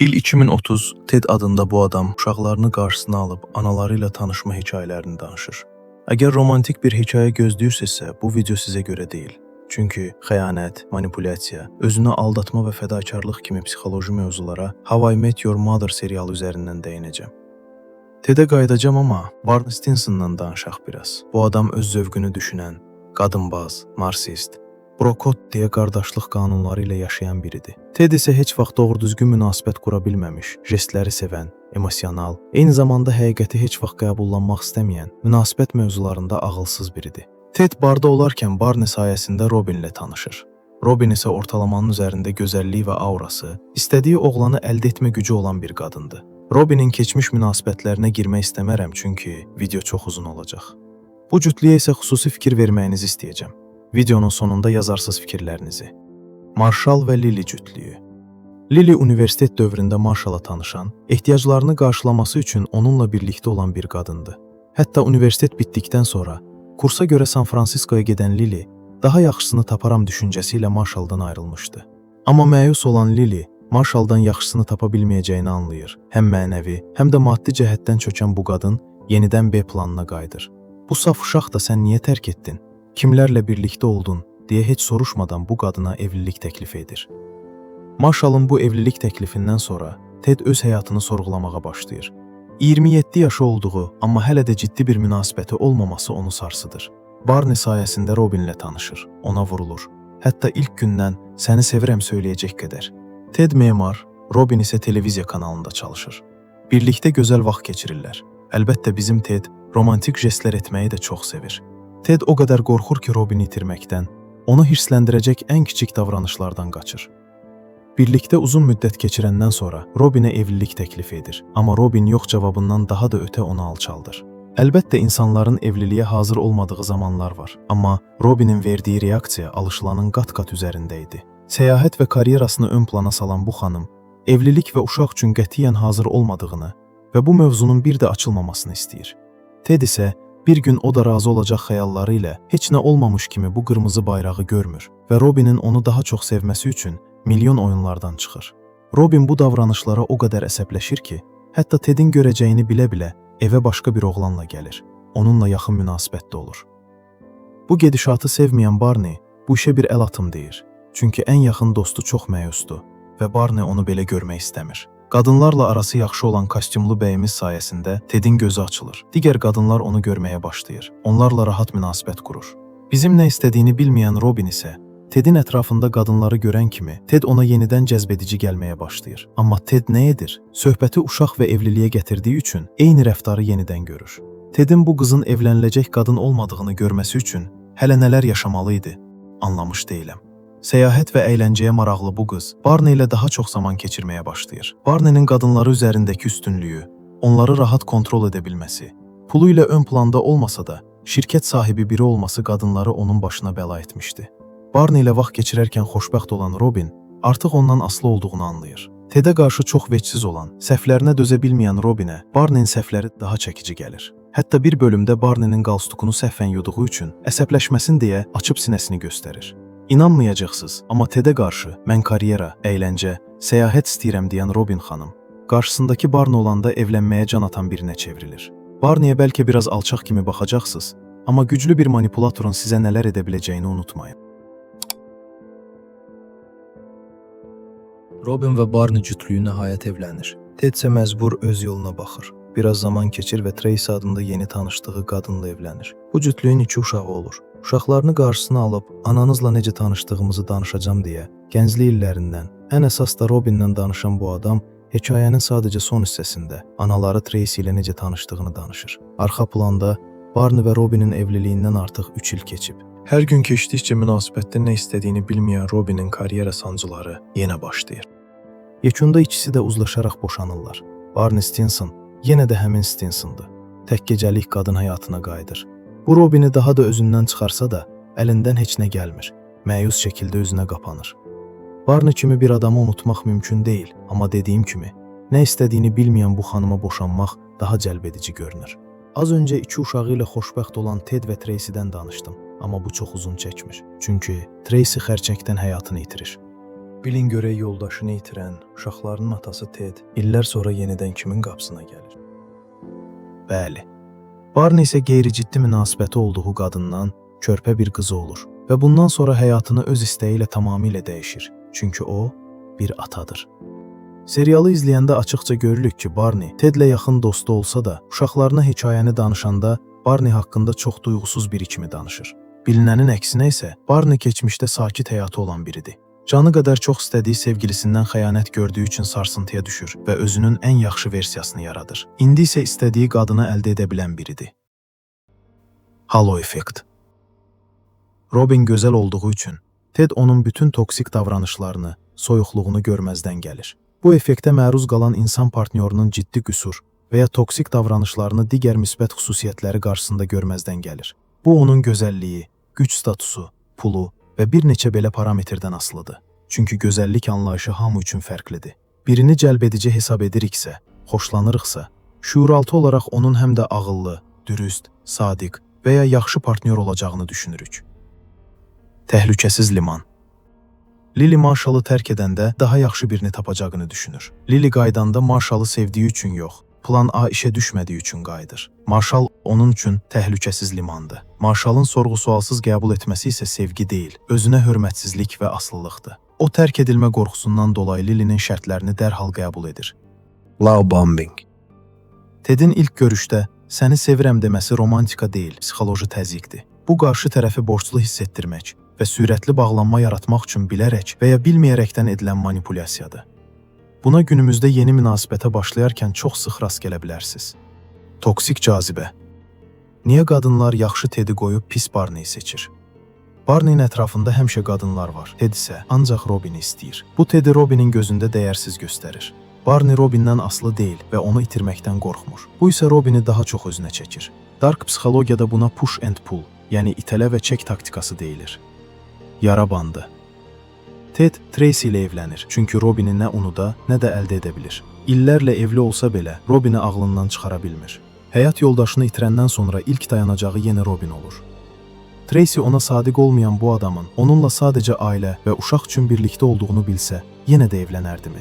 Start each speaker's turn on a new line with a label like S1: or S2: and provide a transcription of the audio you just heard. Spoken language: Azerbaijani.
S1: İl 2030, Ted adında bu adam uşaqlarını qarşısına alıb anaları ilə tanışma hekayələrini danışır. Əgər romantik bir hekayə gözləyirsinizsə, bu video sizə görə deyil. Çünki xəyanət, manipulyasiya, özünü aldatma və fədakarlıq kimi psixoloji mövzulara How I Met Your Mother serialı üzərindən dəyinəcəm. Tedə qayıdacam, amma Barney Stinson'dan danışaq biraz. Bu adam öz zövqünü düşünən, qadınbaz, narsist, bro code deyə qardaşlıq qanunları ilə yaşayan biridir. Ted isə heç vaxt doğru-düzgün münasibət qura bilməmiş, jestləri sevən, emosional, eyni zamanda həqiqəti heç vaxt qəbullanmaq istəməyən, münasibət mövzularında ağılsız biridir. Ted barda olarkən Barney sayəsində Robinlə tanışır. Robin isə ortalamanın üzərində gözəlliyi və aurası, istədiyi oğlanı əldə etmə gücü olan bir qadındır. Robinin keçmiş münasibətlərinə girmək istəmərəm, çünki video çox uzun olacaq. Bu cütlüyə isə xüsusi fikir verməyinizi istəyəcəm. Videonun sonunda yazarsınız fikirlərinizi. Marshall və Lily cütlüyü. Lily universitet dövründə Marshalla tanışan, ehtiyaclarını qarşılaması üçün onunla birlikdə olan bir qadındı. Hətta universitet bitdikdən sonra kursa görə San Fransiskoya gedən Lily daha yaxşısını taparam düşüncəsi ilə Marshalldan ayrılmışdı. Amma məyus olan Lily Marshalldan yaxşısını tapa bilməyəcəyini anlayır. Həm mənəvi, həm də maddi cəhətdən çökən bu qadın yenidən B planına qayıdır. Bu saf uşaq da sən niyə tərk etdin? Kimlərlə birlikdə oldun deyə heç soruşmadan bu qadına evlilik təklifi edir. Marshallın bu evlilik təklifindən sonra Ted öz həyatını sorğulamağa başlayır. 27 yaşı olduğu, amma hələ də ciddi bir münasibəti olmaması onu sarsıdır. Barney sayəsində Robinlə tanışır, ona vurulur. Hətta ilk gündən səni sevirəm söyləyəcək qədər. Ted memar, Robin isə televiziya kanalında çalışır. Birlikdə gözəl vaxt keçirirlər. Əlbəttə, bizim Ted romantik jestlər etməyi də çox sevir. Ted o qədər qorxur ki, Robini itirməkdən, onu hirsləndirəcək ən kiçik davranışlardan qaçır. Birlikdə uzun müddət keçirəndən sonra Robinə evlilik təklif edir. Amma Robin yox cavabından daha da ötə onu alçaldır. Əlbəttə, insanların evliliyə hazır olmadığı zamanlar var. Amma Robinin verdiyi reaksiya alışılanın qat-qat üzərində idi. Səyahət və karyerasını ön plana salan bu xanım evlilik və uşaq üçün qətiyyən hazır olmadığını və bu mövzunun bir də açılmamasını istəyir. Ted isə bir gün o da razı olacaq xəyalları ilə heç nə olmamış kimi bu qırmızı bayrağı görmür və Robinin onu daha çox sevməsi üçün milyon oyunlardan çıxır. Robin bu davranışlara o qədər əsəbləşir ki, hətta Tedin görəcəyini bilə-bilə evə başqa bir oğlanla gəlir. Onunla yaxın münasibətdə olur. Bu gedişatı sevməyən Barney bu işə bir əl atım deyir. Çünki ən yaxın dostu çox məyusdur və Barney onu belə görmək istəmir. Qadınlarla arası yaxşı olan kostyumlu bəyimiz sayəsində Tedin gözü açılır. Digər qadınlar onu görməyə başlayır. Onlarla rahat münasibət qurur. Bizim nə istədiyini bilməyən Robin isə Tedin ətrafında qadınları görən kimi Ted ona yenidən cəzbedici gəlməyə başlayır. Amma Ted nə edir? Söhbəti uşaq və evliliyə gətirdiyi üçün eyni rəftarı yenidən görür. Tedin bu qızın evləniləcək qadın olmadığını görməsi üçün hələ nələr yaşamalı idi, anlamış deyiləm. Səyahət və əyləncəyə maraqlı bu qız Barney ilə daha çox zaman keçirməyə başlayır. Barney'nin qadınları üzərindəki üstünlüyü, onları rahat kontrol edə bilməsi, pulu ilə ön planda olmasa da, şirkət sahibi biri olması qadınları onun başına bəla etmişdi. Barney ilə vaxt keçirərkən xoşbəxt olan Robin artıq ondan asılı olduğunu anlayır. Tedə qarşı çox vecsiz olan, səhvlərinə dözə bilməyən Robinə Barney'in səhvləri daha çəkici gəlir. Hətta bir bölümdə Barney'nin qalstukunu səhvən yuduğu üçün əsəbləşməsin deyə açıb sinəsini göstərir. İnanmayacaqsınız, amma Tedə qarşı mən karyera, əyləncə, səyahət istəyirəm deyən Robin xanım, qarşısındakı Barney olanda evlənməyə can atan birinə çevrilir. Barney'ə bəlkə biraz alçaq kimi baxacaqsınız, amma güclü bir manipulatorun sizə nələr edə biləcəyini unutmayın.
S2: Robin və Barney cütlüyü nəhayət evlənir.
S1: Ted isə məcbur öz yoluna baxır. Biraz zaman keçir və Tracy adında yeni tanışdığı qadınla evlənir. Bu cütlüyün iki uşağı olur. Uşaqlarını qarşısına alıb ananızla necə tanışdığımızı danışacam deyə gənclik illərindən, ən əsas da Robindən danışan bu adam hekayənin sadəcə son hissəsində anaları Tracy ilə necə tanışdığını danışır. Arxa planda Barney və Robinin evliliyindən artıq 3 il keçib. Hər gün keçdikcə münasibətdə nə istədiyini bilməyən Robinin karyera sancıları yenə başlayır. Yekunda ikisi də uzlaşaraq boşanırlar. Barney Stinson yenə də həmin Stinson'dır. Tək gecəlik qadın həyatına qayıdır. Bu Robini daha da özündən çıxarsa da, əlindən heç nə gəlmir. Məyus şəkildə özünə qapanır. Barney kimi bir adamı unutmaq mümkün deyil, amma dediyim kimi, nə istədiyini bilməyən bu xanıma boşanmaq daha cəlbedici görünür. Az öncə iki uşağı ilə xoşbəxt olan Ted və Tracy'dən danışdım, amma bu çox uzun çəkmir. Çünki Tracy xərçəngdən həyatını itirir. Bilin görək yoldaşını itirən, uşaqlarının atası Ted illər sonra yenidən kimin qapısına gəlir? Bəli. Barney isə qeyri-ciddi münasibəti olduğu qadından körpə bir qızı olur və bundan sonra həyatını öz istəyi ilə tamamilə dəyişir. Çünki o bir atadır. Serialı izləyəndə açıqca görürük ki, Barney Tedlə yaxın dostu olsa da, uşaqlarına hekayəni danışanda Barney haqqında çox duyğusuz biri kimi danışır. Bilinənin əksinə isə Barney keçmişdə sakit həyatı olan biridir. Canı qədər çox istədiyi sevgilisindən xəyanət gördüyü üçün sarsıntıya düşür və özünün ən yaxşı versiyasını yaradır. İndi isə istədiyi qadını əldə edə bilən biridir. Halo effekt. Robin gözəl olduğu üçün Ted onun bütün toksik davranışlarını, soyuqluğunu görməzdən gəlir. Bu effektə məruz qalan insan partnyorunun ciddi qüsur və ya toksik davranışlarını digər müsbət xüsusiyyətləri qarşısında görməzdən gəlir. Bu onun gözəlliyi, güc statusu, pulu və bir neçə belə parametrdən asılıdır. Çünki gözəllik anlayışı hamı üçün fərqlidir. Birini cəlb edici hesab ediriksə, xoşlanırıqsa, şüuraltı olaraq onun həm də ağıllı, dürüst, sadiq və ya yaxşı partnyor olacağını düşünürük. Təhlükəsiz liman. Lily Marshall'ı tərk edəndə daha yaxşı birini tapacağını düşünür. Lily qayıdanda Marshall'ı sevdiyi üçün yox, plan A işə düşmədiyi üçün qayıdır. Marshall onun üçün təhlükəsiz limandır. Marshall'ın sorğu-sualsız qəbul etməsi isə sevgi deyil, özünə hörmətsizlik və asılılıqdır. O tərk edilmə qorxusundan dolayı Lily'nin şərtlərini dərhal qəbul edir.
S3: Love bombing.
S1: Ted'in ilk görüşdə səni sevirəm deməsi romantika deyil, psixoloji təzyiqdir. Bu qarşı tərəfi borclu hiss etdirmək və sürətli bağlanma yaratmaq üçün bilərək və ya bilməyərəkdən edilən manipulyasiyadır. Buna günümüzdə yeni münasibətə başlayarkən çox sıx rast gələ bilərsiniz. Toksik cazibə. Niyə qadınlar yaxşı Ted'i qoyub pis Barney'i seçir? Barney'in ətrafında həmişə qadınlar var. Ted isə ancaq Robin'i istəyir. Bu Ted'i Robinin gözündə dəyərsiz göstərir. Barney Robindən asılı deyil və onu itirməkdən qorxmur. Bu isə Robini daha çox özünə çəkir. Dark psixologiyada buna push and pull, yəni itələ və çək taktikası deyilir. Yara bandı. Ted Tracy ilə evlənir, çünki Robini nə unuda, nə də əldə edə bilir. İllərlə evli olsa belə Robini ağlından çıxara bilmir. Həyat yoldaşını itirəndən sonra ilk dayanacağı yenə Robin olur. Tracy ona sadiq olmayan bu adamın onunla sadəcə ailə və uşaq üçün birlikdə olduğunu bilsə, yenə də evlənərdimi?